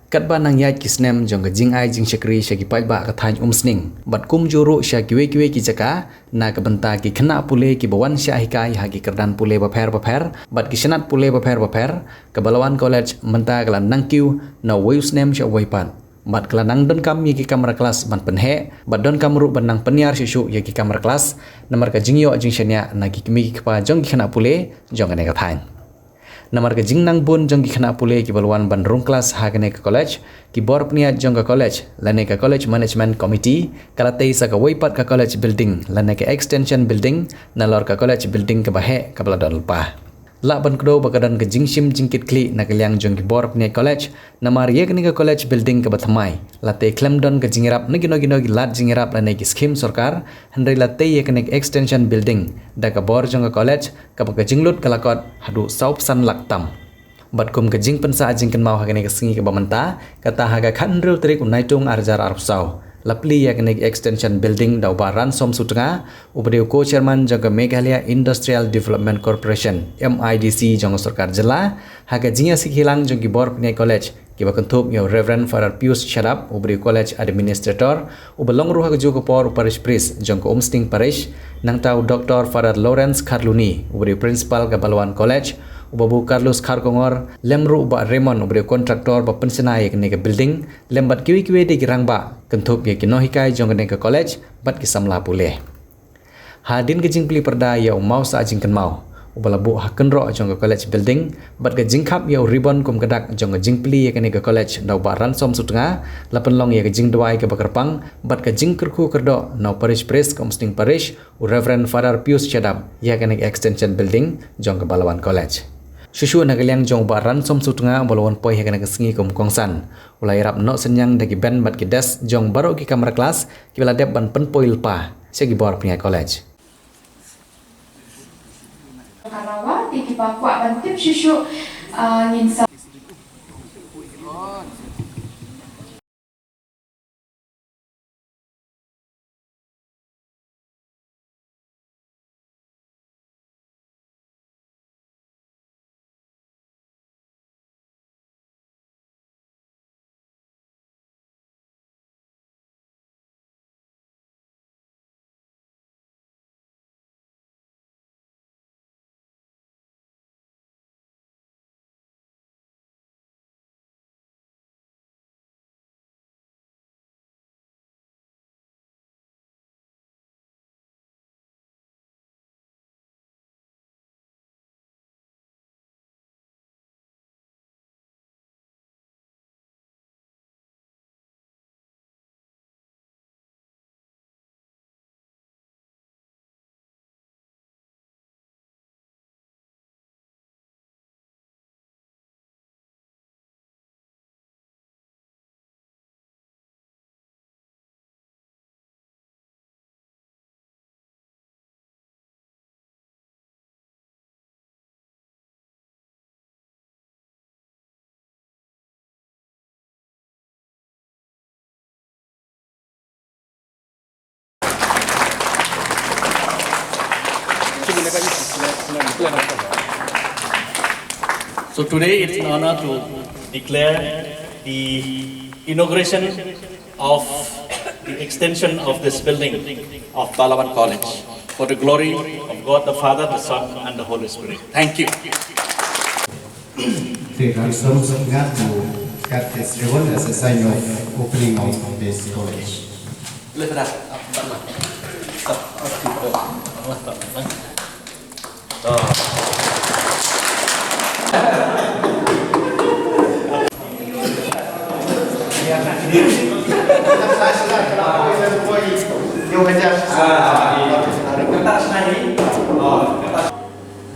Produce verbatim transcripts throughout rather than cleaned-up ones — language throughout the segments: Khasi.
Katba nang ïaid ki snem jong ka jingai jingshakri sha ki paidbah ka thaiñ Umsning bad kumjuh ruh sha kiwei kiwei ki jaka na ka bynta ki khynnah pule kiba wan shah hikai ha ki kyrdan pule bapher bapher bad ki shnat pule bapher bapher, ka Balawan College mynta ka la nang kiew na uwei u snem sha uwei pat. Bad ka la nang donkam ïa ki kamra klas ban pynheh bad donkam ruh ban nang pynïar shuh shuh ïa ki kamra klas namar ka jingïoh jingshaniah na ki kmie ki kpa jong ki khynnah pule jong kane ka thaiñ. Namar ka jingnang bun jong ki khynnah pule kiba la wan ban rung klas ha kane ka college, ki bor pynïaid jong ka college lane ka College Management Committee ka la tei sa kawei pat ka college building lane ka extension building nalor ka college building kaba heh kaba la don lypa. Lah ban kdew ba ka don ka jingshim jingkitkhlieh na ka liang jong ki bor pynïaid college, namar ïa kane ka college building kaba thymmai la tei khlem don ka jingïarap na kino kino ki lad jingïarap lane ki skhim sorkar, hynrei la tei ïa kane ka extension building da ka bor jong ka college kaba ka jinglut ka la kot haduh saw phew san lak tam. Bad kum ka jingpynsah jingkynmaw ha kane ka sngi kaba mynta, kata ha ka khathynriew tarik u Naitung ar hajar arphew saw, la plie ïa kane ka extension building da u Bah Ransom Sutnga, uba dei u co-chairman jong ka Meghalaya Industrial Development Corporation, M I D C, jong ka sorkar jylla, ha ka jingïasikhilang jong ki bor pynïaid college kiba kynthup ïa u Reverend Father Pius Shadap, uba dei u college administrator, uba long ruh ha kajuh ka por u parish priest jong ka Umsning Parish, nangta u Doctor Father Lawrence Kharluni, uba dei u principal ka Balawan College, u Babu Carlos Kharkongor, lem ruh u Bah Raymond, uba dei u contractor ba pynshna ïa kane ka building, lem bad kiwei kiwei de ki rangbah, kynthup ïa ki nonghikai jong kane ka college bad ki samla pule. Hadien ka jingplie pyrda ïa u mawsah jingkynmaw uba la buh ha kynroh jong ka college building bad ka jingkhap ïa u ribbon kum ka dak jong ka jingplie ïa kane ka college da u Bah Ransom Sutnga, la pynlong ïa ka jingduwai kaba kyrpang bad ka jingkyrkhu kyrdoh na u parish priest ka Umsning Parish, u Reverend Father Pius Shadap, ïa kane ka extension building jong ka Balawan College. Shuh shuh na ka liang jong u Bah Ransom Sutnga uba la wan poi ha kane ka sngi kum u kongsan, u la ïarap noh synñiang da ki bench bad ki desk jong baroh ki kamra klas kiba la dep ban pynpoi lypa sha ki bor pynïaid college. Harawa, te kiba kwah ban tip shuh shuh, ah, ngin sa So today it's an honor to declare the inauguration of the extension of this building of Balawan College for the glory of God the Father, the Son, and the Holy Spirit. Thank you. Te kan seru sangat tu kat tes ribbon as a sign of opening of this college.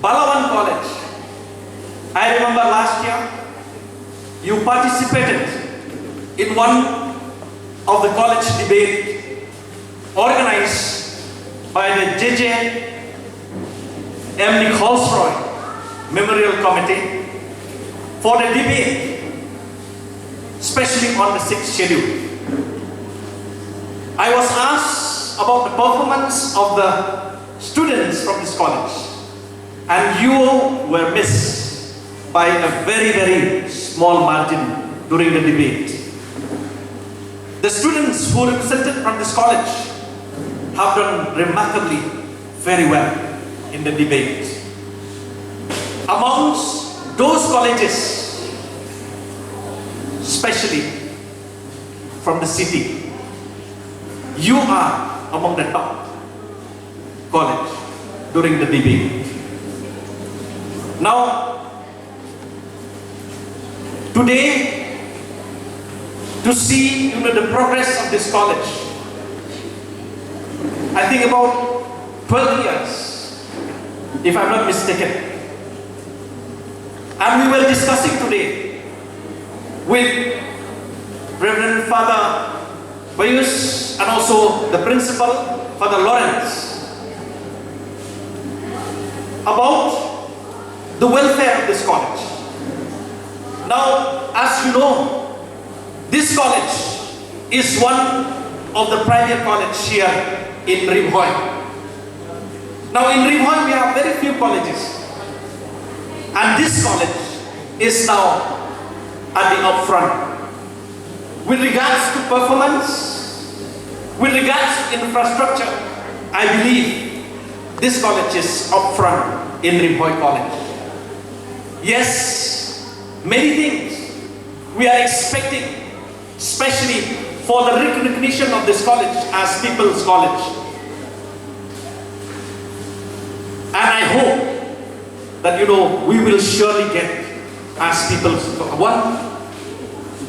Balawan College. I remember last year you participated in one of the college debate organized by the J J M Nichols Roy Memorial Committee for the debate, especially on the sixth schedule. I was asked about the performance of the students from this college, and you were missed by a very, very small margin during the debate. The students who represented from this college have done remarkably very well in the debate. Amongst those colleges, especially from the city, you are among the top college during the debate. Now, today, to see, you know, the progress of this college, I think about twelve years, if I'm not mistaken. And we were discussing today with Reverend Father Pius and also the principal, Father Lawrence, about the welfare of this college. Now, as you know, this college is one of the premier college here in Ri Bhoi. Now, in Ri Bhoi, we have very few colleges, and this college is now at the upfront. With regards to performance, with regards to infrastructure, I believe this college is upfront in Ri Bhoi College. Yes, many things we are expecting, especially for the recognition of this college as People's College. And I hope that, you know, we will surely get as People's one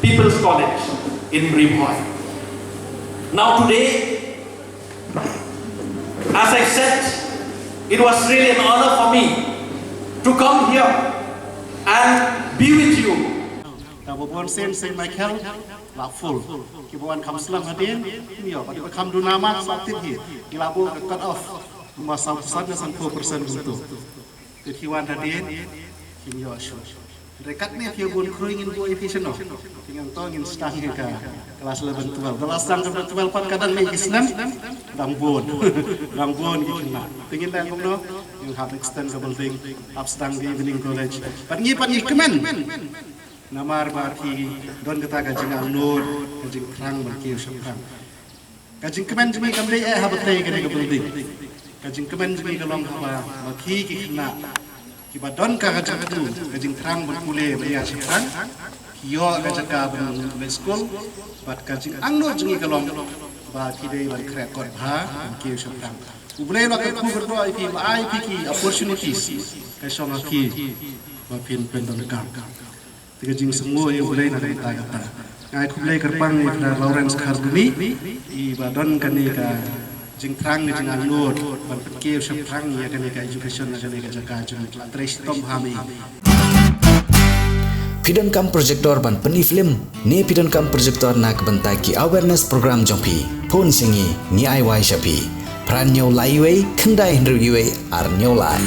People's College in Ri Bhoi. Now today, as I said, it was really an honor for me to come here and be with you. Kaba bun sien Saint Michael la full. Kiba wan kham slem hadien, ym ïoh, bad kiba kham duna marks la tip hi. Ki la buh ka cut off. Kumba saw percent ne sanphew percent kumto. Te phi wan hadien, kim ïoh shuh. Hynrei katne phi bun khrui ngin buh ïa phi shano. Phi ngin to ngin sdang ïa ka klas eleven twelve. Da la sdang ka eleven twelve pat ka dang mih ki snem. Dang bun. Dang bun ki khynnah. Te ngin dang kumno. Ngin hap extend ka building. Hap sdang ka evening college. Bad ngi pat ngi kmen. Namar ba phi don kata ka jingangnud, ka jingthrang ban kiew shaphrang. Ka jingkmen jong ngi kam dei eh haba trei kane ka building. Ka jingkmen jong ngi ka long haba ma phi ki khynnah kiba don ka jingkyrkhu, ka jingthrang ban pule ban ïa shaphrang, ki ïoh ka jaka ban leit skul, bad ka jingangnud jong ngi ka long ba phi dei ban khreh kot bha ban kiew shaphrang. U Blei u la kyrkhu kyrdoh ïa phi, u la ai ïa phi ki opportunities, ka shong ha phi ba phin pyndonkam. Te ka jingsngew ïa U Blei na ka bynta kata. Nga ai khublei kyrpang ïa Father Lawrence Kharkumi, iba don kane ka jingthrang, ka jingangnud ban pynkiew shaphrang ïa kane ka education na kane ka jaka jong ngi, la trei shitom bha ma i. Phi donkam projector ban pyni film ne phi donkam projector na ka bynta ki awareness program jong phi? Phone sha ngi, ngi ai wai sha phi. Phra hynñiew lai wei, khyndai hynriew wei, ar hynñiew lai.